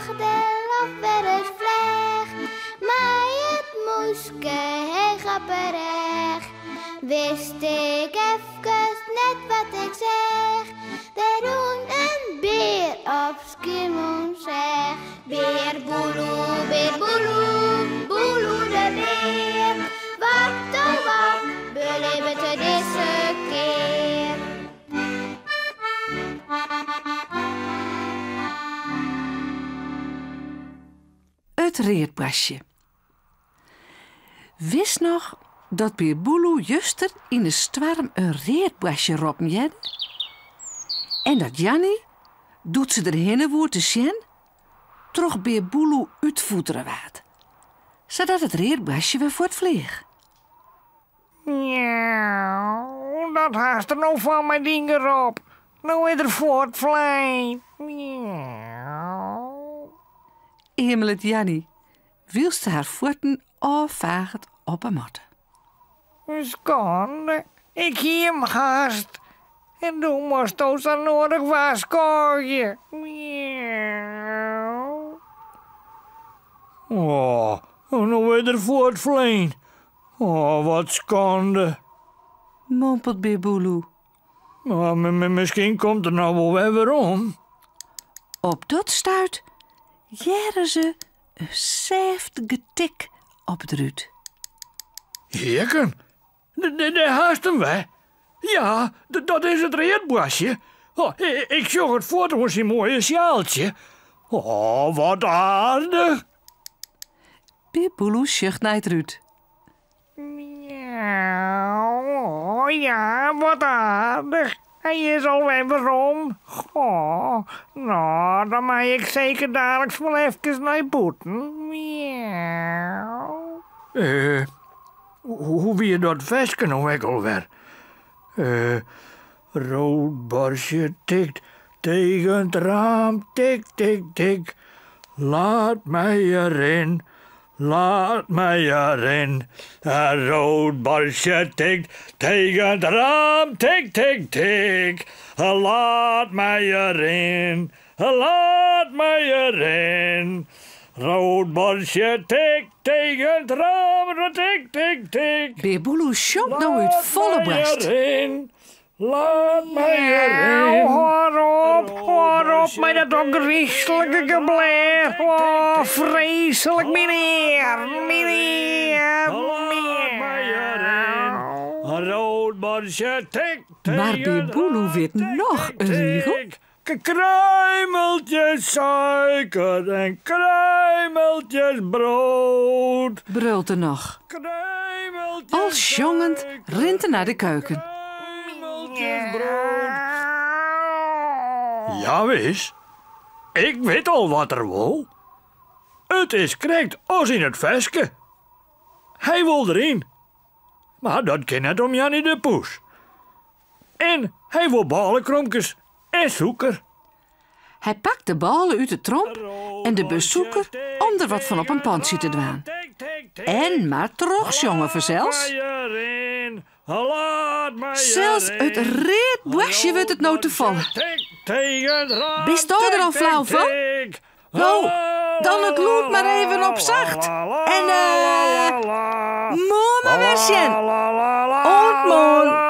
de loft wer ris fleach, mei it mûske heech op 'e rêch, wist ik efkes net wat ik seach. Der rûn in bear op Skiermûntseach. Bear Boeloe, bear Boeloe, Boeloe de bear. Wat oh wat belibbet er dizze kear? It readboarstje. Witst noch dat Bear Boeloe juster yn 'e stoarm in readboarstje roppen hearde? En dat Janny, doe't se der hinne woe te sjen, troch Bear Boeloe útfoetere waard, sadat it readboarstje wer fuortfleach. Miauw, dat hast der no fan mei dyn gerop. No is er fuortflein. Miauw. Eamelet Janny, wylst se har fuotten ôffaget op 'e matte. Skande, ik hie him hast. En doe moasto sa noadich warskôgje. Miauw. Oh, no is er fuortflein. Oh, wat skande. Mompelt Bear Boeloe. Oh, miskien komt er no wol wer werom. Op dat stuit hearre se in sêft getik op it rút. Heaken, dêr hast him wer. Ja, dat is it readboarstje. Oh, ik sjoch it fuort oan syn moaie sjaaltsje. Oh, wat aardich. Bear Boeloe sjocht nei it rút. Miauw, oh ja, wat aardich. Hy is alwer werom. Goh, no, dan mei ik seker daliks wol efkes nei bûten. Miauw. Eh, hoe wie dat ferske no ek alwer? Eh, rood borstje tikt tegen 't raam, tik, tik, tik. Laat mij erin, Laat mij erin. Een rood borstje tikt tegen 't raam, tik, tik, tik. Laat mij erin, laat mij erin. Rood borstje tikt tegen 't raam, tik, tik, tik. Bear Boeloe sjongt no út folle boarst. Laat mij erin. Hâld op, hâld op mei dat ôfgryslike geblêr. Oh, freeslik, myn ear, myn ear, Mar Bear Boeloe wit noch in rigel. Kruimeltjes suiker en kruimeltjes brood. Brult er noch. Al sjongend rint er nei de keuken. Kruimeltjes brood. Jawis, ik wit al wat er wol. It is krekt as yn it ferske. Hy wol deryn. Mar dat kin net om Janny de Poes. En hy wol bôlekromkes en sûker. Hy pakt de bôle út de tromp en de bus sûker om der wat fan op in pantsje te dwaan. En mar trochsjonge fansels. Sels it readboarstje wurdt it no te folle. Bisto der al flau fan? No, dan it lûd mar even op sacht. En eh, moarn mar wer sjen. Oant moarn.